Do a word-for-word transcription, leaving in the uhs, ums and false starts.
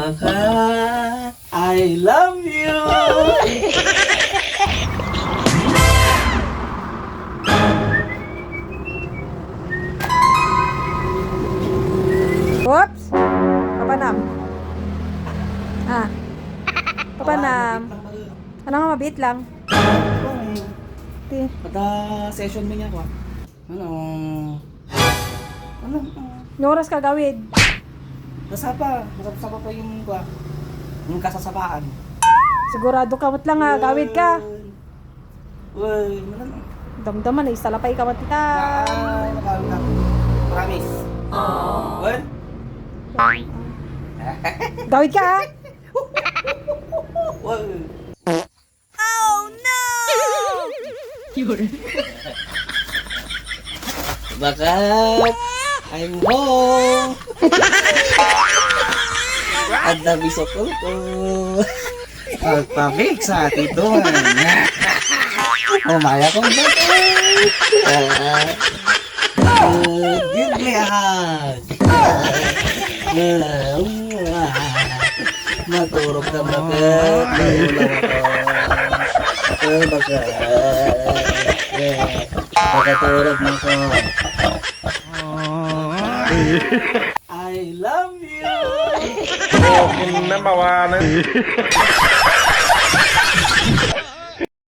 Bakat, I love you! Oops! Papanam. Ah. Papanam. Ano nga mabiit lang? Ti. Kada session mi nga kwa. Ano? Ano? Ah. Yung oras ka gawid. Masapa. Masapa pa yung kwa. Yung kasasapaan. Sigurado ka mo't lang nga gawid ka. Uy, uy, ano? Damdaman, eh, salapay ka mo't ita. Ay, nakawin na. Promise. Uy? Gawid ka, ha? Uy. Oh, no! Bakat, I'm home. Adda bisukol ko. Pagpabig sa atituan. Umaya kong bakat. Give me a hug. Maturog ka, Bakat. Maulaw ako. Eh, Bakat. Eh, Bakat, turog mo ko. I love you. Kung namawanan.